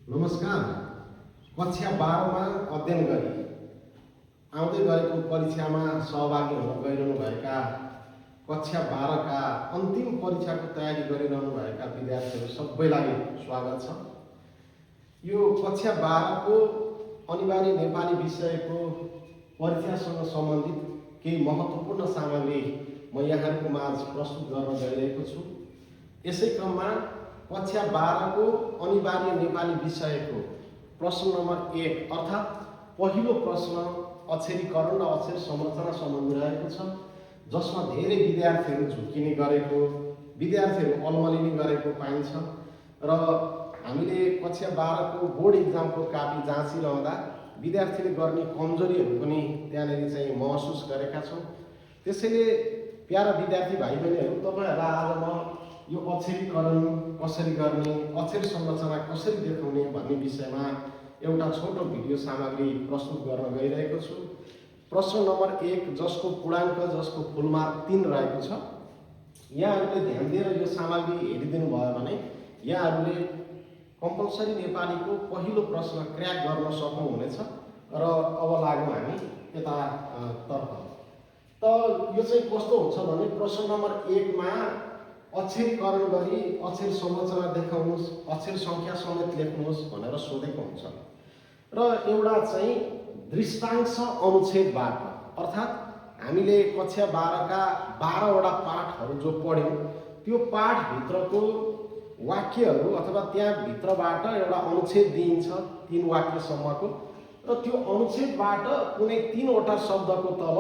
नमस्कार। कक्षा 12 मा अध्ययन गरी आउँदै गरेको परीक्षामा सहभागी हुन गइरहनुभएका कक्षा 12 का अन्तिम परीक्षाको तयारी गरिरहनुभएका विद्यार्थीहरू सबैलाई स्वागत छ। यो कक्षा 12 को अनिवार्य नेपाली विषयको परीक्षासँग सम्बन्धित केही महत्त्वपूर्ण सामग्री म यहाँहरूको माझ प्रस्तुत गर्न गइरहेको छु। यसै क्रममा कक्षा 12 को अनिवार्य नेपाली विषयको प्रश्न नम्बर 1 अर्थात् पहिलो प्रश्न अक्षरीकरण र अक्षर संरचना सम्बन्धी रहेको छ, जसमा धेरै विद्यार्थीहरू झुक्किने गरेको, विद्यार्थीहरू अलमलिने गरेको पाइन्छ र हामीले कक्षा 12 को बोर्ड इक्जामको कापी जाँचिरहँदा विद्यार्थीले गर्ने कमजोरीहरू पनि त्यहाँनिर चाहिँ महसुस गरेका छौँ। त्यसैले प्यारा विद्यार्थी भाइ बहिनीहरू, तपाईहरुलाई आज म यो अक्षरीकरण कसरी गर्ने, अक्षर संरचना कसरी देखाउने भन्ने विषयमा एउटा छोटो भिडियो सामग्री प्रस्तुत गर्न गइरहेको छु। प्रश्न नम्बर 1 जसको पूर्णाङ्क, जसको फुलमार्क 3 रहेको छ, यहाँहरूले ध्यान दिएर यो सामग्री हेरिदिनु भयो भने यहाँहरूले कम्पलसरी नेपालीको पहिलो प्रश्न क्र्याक गर्न सक्नुहुनेछ। र अब लागौँ हामी यता तर्फ। त यो चाहिँ कस्तो हुन्छ भने प्रश्न नम्बर 1 मा अक्षरीकरण गरी अक्षर संरचना देखाउनुहोस्, अक्षर सङ्ख्या समेत लेख्नुहोस् भनेर सोधेको हुन्छ। र एउटा चाहिँ दृष्टांश अनुच्छेदबाट, अर्थात् हामीले कक्षा 12 का 12 वटा पाठहरू जो पढ्यौँ त्यो पाठभित्रको वाक्यहरू अथवा त्यहाँभित्रबाट एउटा अनुच्छेद दिइन्छ 3 वाक्यसम्मको, र त्यो अनुच्छेदबाट कुनै 3 वटा शब्दको तल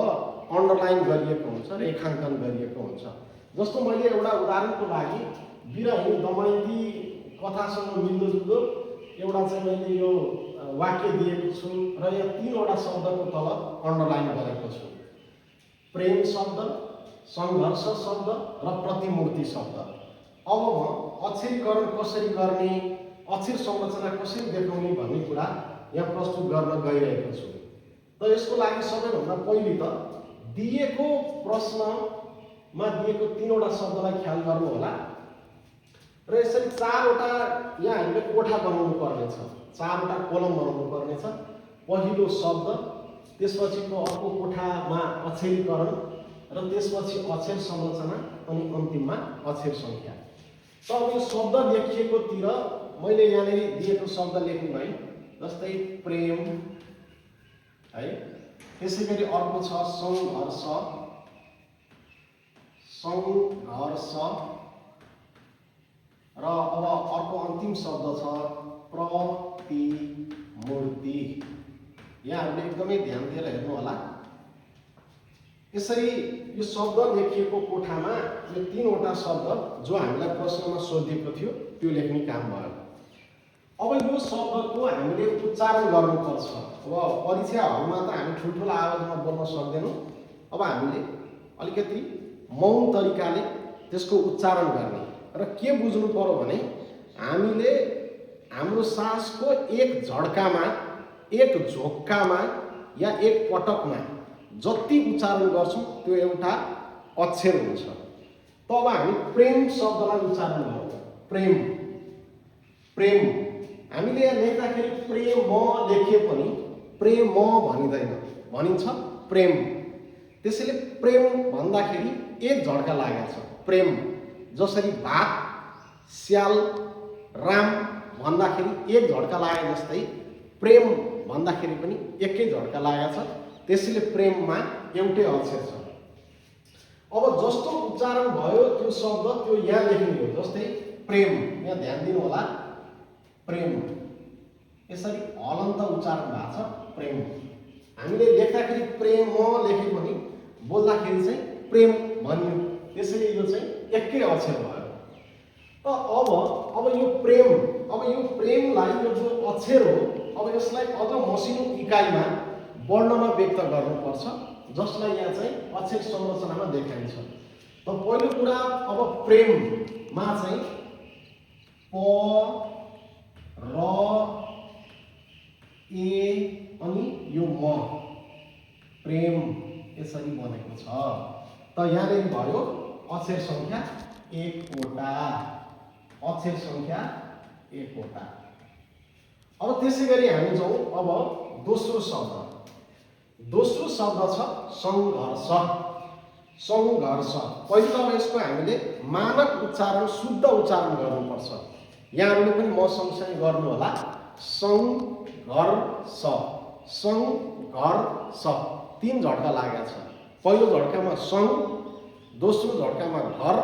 अन्डरलाइन गरिएको हुन्छ, रेखाङ्कन गरिएको हुन्छ। जस्तो मैले एउटा उदाहरणको लागि बिरहिनी दमयन्ती कथासँग मिल्दोजुल्दो एउटा चाहिँ मैले यो वाक्य दिएको छु र यहाँ 3 वटा शब्दको तल अन्डरलाइन गरेको छु। प्रेम शब्द, सङ्घर्ष शब्द र प्रतिमूर्ति शब्द। अब म अक्षरीकरण कसरी गर्ने, अक्षर संरचना कसरी देखाउने भन्ने कुरा यहाँ प्रस्तुत गर्न गइरहेको छु। त यसको लागि सबैभन्दा पहिले त दिएको प्रश्नमा दिएको 3 वटा शब्दलाई ख्याल गर्नु होला। र यसरी 4 वटा यहाँ हामीले कोठा बनाउनु पर्नेछ, 4 वटा कोलम बनाउनु पर्नेछ। पहिलो शब्द, त्यसपछिको अर्को कोठामा अक्षरीकरण र त्यसपछि अक्षर संरचना अनि अन्तिममा अक्षर सङ्ख्या। त अब यो शब्द लेखिएकोतिर मैले यहाँनिर दिएको शब्द लेख्नु है, जस्तै प्रेम है, त्यसैगरी अर्को छ सङ्घर्ष, सङ्घर्ष र अब अर्को अन्तिम शब्द छ प्रतिमूर्ति। यहाँहरूले एकदमै ध्यान दिएर हेर्नु होला। यसरी यो शब्द लेखिएको कोठामा यो 3 वटा शब्द जो हामीलाई प्रश्नमा सोधिएको थियो त्यो लेख्ने काम भयो। अब यो शब्दको हामीले उच्चारण गर्नुपर्छ। अब परीक्षा हलमा त हामी ठुल्ठुलो आवाजमा बोल्न सक्दैनौँ। अब हामीले अलिकति मौन तरिकाले त्यसको उच्चारण गर्ने र के बुझ्नु पर्यो भने हामीले हाम्रो सासको एक झड्कामा, एक झोक्कामा या एक पटकमा जति उच्चारण गर्छौँ त्यो एउटा अक्षर हुन्छ। तब हामी प्रेम शब्दलाई उच्चारण गर्छौँ। प्रेम, प्रेम। हामीले यहाँ लेख्दाखेरि प्रेम लेखे पनि प्रेम भनिँदैन, भनिन्छ प्रेम। त्यसैले प्रेम भन्दाखेरि एक झड्का लागेको छ। प्रेम जसरी भात, स्याल, राम भन्दाखेरि एक झड्का लागे जस्तै प्रेम भन्दाखेरि पनि एकै झड्का लागेको छ। त्यसैले प्रेममा एउटै अक्षर छ। अब जस्तो उच्चारण भयो त्यो शब्द त्यो यहाँ लेख्ने हो। जस्तै प्रेम, यहाँ ध्यान दिनु होला, प्रेम यसरी हलन्त उच्चारण भएको छ प्रेम। हामीले लेख्दाखेरि प्रेम लेखे पनि बोल्दाखेरि चाहिँ प्रेम भन्यो। त्यसैले यो चाहिँ एकै अक्षर भयो। त अब यो प्रेम, अब यो प्रेमलाई यो जो अक्षर हो, अब यसलाई अझ मसिनो इकाइमा वर्णमा व्यक्त गर्नुपर्छ, जसलाई यहाँ चाहिँ अक्षर संरचनामा देखाइन्छ। त पहिलो कुरा, अब प्रेममा चाहिँ प र ए अनि यो म, प्रेम यसरी बनेको छ। त यहाँनिर भयो अक्षर सङ्ख्या 1 वटा, अक्षर सङ्ख्या 1 वटा। अब त्यसै गरी हामी जाउँ अब दोस्रो शब्द। दोस्रो शब्द छ सङ्घर्ष। सङ्घर्ष पहिलो त अब यसको हामीले मानक उच्चारण शुद्ध उच्चारण गर्नुपर्छ। यहाँहरूले पनि म सँगसँगै गर्नु होला। सङ्घर्ष सङ्घर्ष तीन झड्का लागेको छ। पहिलो झड्कामा सङ, दोस्रो झड्कामा घर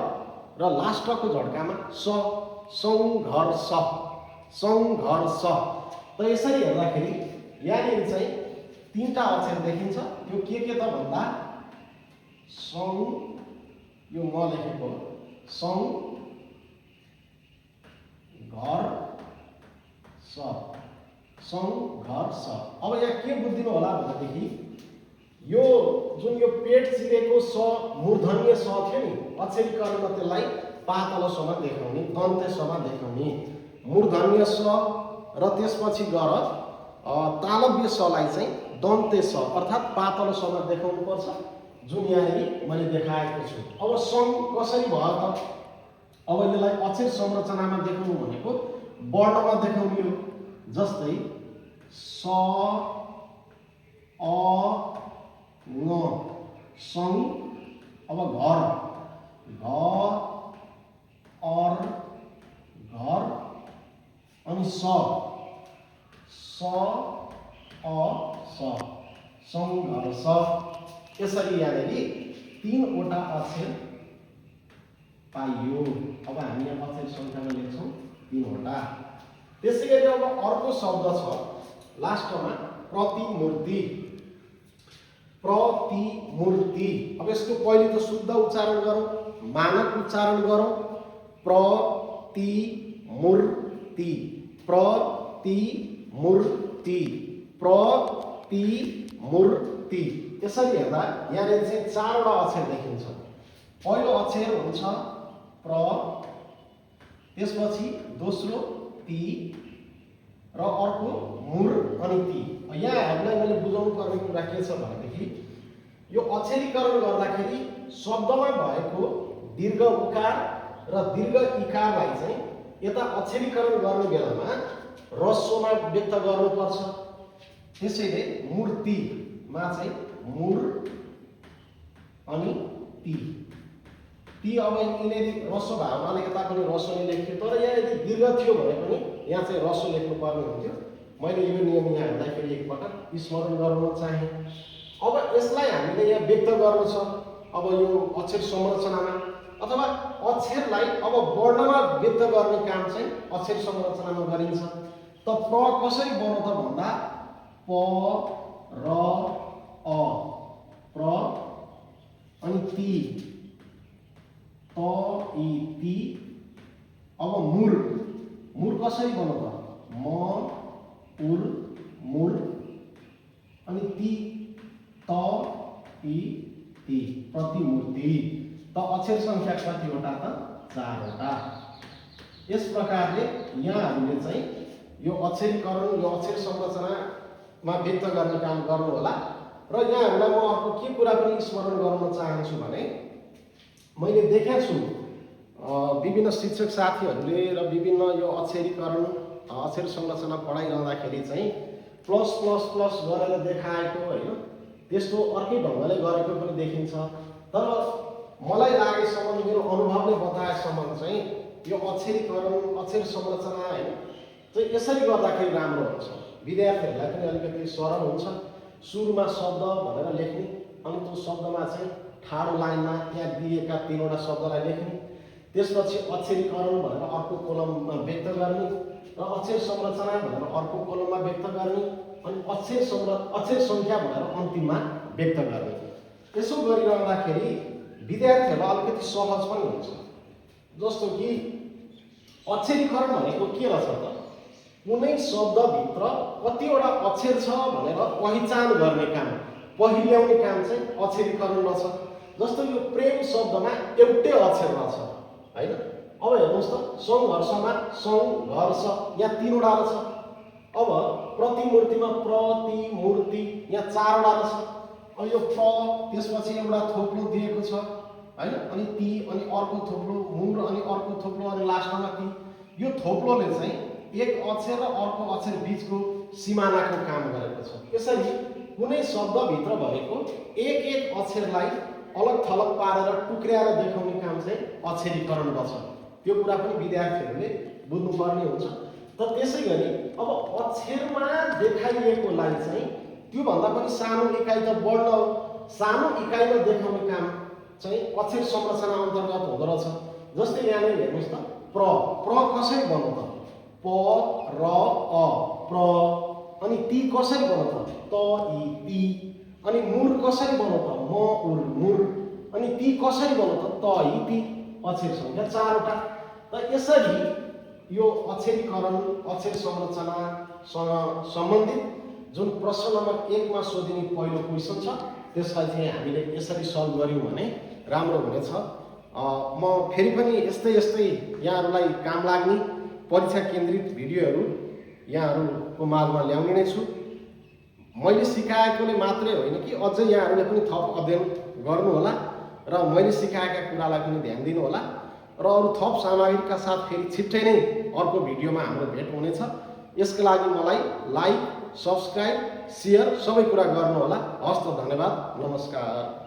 र लास्टको झड्कामा स। सङ्घर्ष सङ्घर्ष। त यसरी हेर्दाखेरि यहाँनिर चाहिँ तीनटा अक्षर देखिन्छ। त्यो के त भन्दा सङ, यो म लेखेको सङ घर स, सङ्घर्ष। अब यहाँ के बुझिदिनु होला भनेदेखि यो जुन यो पेट चिरेको स मूर्धन्य स थियो नि, अक्षरीकरणमा त्यसलाई पातलो समा देखाउने, दन्त्य समा देखाउने। मूर्धन्य स र त्यसपछि गएर तालव्य सलाई चाहिँ दन्त्य स अर्थात् पातलो समा देखाउनु पर्छ, जुन यहाँनिर मैले देखाएको छु। अब सङ कसरी भयो त? अब यसलाई अक्षर संरचनामा देखाउनु भनेको वर्णमा देखाउने हो। जस्तै स अ ङ सङ। अब घर घ अर घर अनि स अ स सङ्घर्ष। यसरी यहाँनिर तीनवटा अक्षर पाइयो। अब हामी यहाँ अक्षर सङ्ख्यामा लेख्छौँ तीनवटा। त्यसै गरी अब अर्को शब्द छ लास्टमा प्रतिमूर्ति। प्रतिमूर्ति। अब यसको पहिले त शुद्ध उच्चारण गरौँ, मानक उच्चारण गरौँ। प्रतिमूर्ति प्रतिमूर्ति प्रतिमूर्ति। यसरी हेर्दा यहाँनिर चाहिँ चारवटा अक्षर देखिन्छ। पहिलो अक्षर हुन्छ प्र, त्यसपछि दोस्रो ति र अर्को मुर अनि ति। यहाँ हामीलाई मैले बुझाउनु पर्ने कुरा के छ भनेदेखि यो अक्षरीकरण गर्दाखेरि शब्दमा भएको दीर्घ उकार र दीर्घ इकारलाई चाहिँ यता अक्षरीकरण गर्ने बेलामा ह्रस्वमा व्यक्त गर्नुपर्छ। त्यसैले मूर्तिमा चाहिँ मुर अनि ति। ती अब यिनीहरू ह्रस्व भावनाले यता पनि ह्रस्व नै लेख्थ्यो, तर यहाँ यदि दीर्घ थियो भने पनि यहाँ चाहिँ ह्रस्व लेख्नु पर्ने हुन्थ्यो। मैले यो नियम यहाँहरूलाई फेरि एकपटक स्मरण गराउन चाहेँ। अब यसलाई हामीले यहाँ व्यक्त गर्नु छ, अब यो अक्षर संरचनामा अथवा अक्षरलाई अब वर्णमा व्यक्त गर्ने काम चाहिँ अक्षर संरचनामा गरिन्छ। त प्र कसरी बन्यो त भन्दा प र अ प्र अनि ति त इ ति। अब मुर, मुर कसरी बन्यो त म उर मुर अनि ति त इ ति प्रतिमूर्ति। त अक्षर संख्या कतिवटा त? चारवटा। यस प्रकारले यहाँ हामीले चाहिँ यो अक्षरीकरण, यो अक्षर संरचनामा व्यक्त गर्ने काम गर्नु होला। र यहाँ हामीलाई म अर्को के कुरा पनि स्मरण गराउन चाहन्छु भने मैले देखेको छु विभिन्न शिक्षक साथीहरूले र विभिन्न यो अक्षरीकरण अक्षर संरचना पढाइरहँदाखेरि चाहिँ प्लस प्लस प्लस गरेर देखाएको होइन, त्यस्तो अर्कै ढङ्गले गरेको पनि देखिन्छ। तर मलाई लागेसम्म, मेरो अनुभवले बताएसम्म चाहिँ यो अक्षरीकरण अक्षर संरचना होइन चाहिँ यसरी गर्दाखेरि राम्रो हुन्छ। विद्यार्थीहरूलाई पनि अलिकति सरल हुन्छ। सुरुमा शब्द भनेर लेख्ने अनि त्यो शब्दमा चाहिँ ठाडो लाइनमा यहाँ दिएका तीनवटा शब्दलाई लेख्ने, त्यसपछि अक्षरीकरण भनेर अर्को कोलममा व्यक्त गर्ने र अक्षर संरचना भनेर अर्को कोलममा व्यक्त गर्ने अनि अक्षर सङ्ख्या भनेर अन्तिममा व्यक्त गर्ने। यसो गरिरहँदाखेरि विद्यार्थीहरूलाई अलिकति सहज पनि हुन्छ। जस्तो कि अक्षरीकरण भनेको के रहेछ त? कुनै शब्दभित्र कतिवटा अक्षर छ भनेर पहिचान गर्ने काम, पहिल्याउने काम चाहिँ अक्षरीकरण रहेछ। जस्तो यो प्रेम शब्दमा एउटै अक्षर रहेछ होइन। अब हेर्नुहोस् त सङ्घर्षमा सङ्घर्ष यहाँ तीनवटा रहेछ। अब प्रतिमूर्तिमा प्रतिमूर्ति यहाँ चारवटा रहेछ। अब यो प्र त्यसपछि एउटा थोप्लो दिएको छ होइन, अनि ति अनि अर्को थोप्लो मुर अनि अर्को थोप्लो अनि लास्टमा ति। यो थोप्लोले चाहिँ एक अक्षर र अर्को अक्षर बीचको सिमानाको काम गरेको छ। यसरी कुनै शब्दभित्र भएको एक एक अक्षरलाई अलग थलग पारेर टुक्र्याएर देखाउने काम चाहिँ अक्षरीकरण गर्छ। त्यो कुरा पनि विद्यार्थीहरूले बुझ्नुपर्ने हुन्छ। त त्यसै गरी अब अक्षरमा देखाइएकोलाई चाहिँ त्योभन्दा पनि सानो इकाइ त वर्ण हो, सानो इकाइमा देखाउने काम चाहिँ अक्षर संरचना अन्तर्गत हुँदो रहेछ। जस्तै यहाँनिर हेर्नुहोस् त, प्र कसरी बन्यो त? प र अ प्र। अनि ती कसरी बन्यो त? त इ ती। अनि मुर कसरी बन्यो त? म उर मुर। अनि ती कसरी बन्यो त? त इ ती। अक्षर सङ्ख्या 4 वटा। त यसरी यो अक्षरीकरण अक्षर संरचनासँग सम्बन्धित जुन प्रश्न नम्बर 1 मा सोधिने पहिलो क्वेसन छ त्यसलाई चाहिँ हामीले यसरी सल्भ गर्यौं भने राम्रो हुनेछ। म फेरि पनि यस्तै यहाँहरूलाई काम लाग्ने परीक्षा केन्द्रित भिडियोहरू यहाँहरूको माझमा ल्याउने नै छु। मैले सिकाएकोले मात्रै होइन कि अझै यहाँहरूले पनि थप अध्ययन गर्नुहोला र मैले सिकाएका कुरालाई पनि ध्यान दिनुहोला र अरू थप सामग्रीका साथ फेरि छिट्टै नै अर्को भिडियोमा हाम्रो भेट हुनेछ। यसका लागि मलाई लाइक, सब्स्क्राइब, सेयर सबै कुरा गर्नुहोला। हस्त, धन्यवाद, नमस्कार।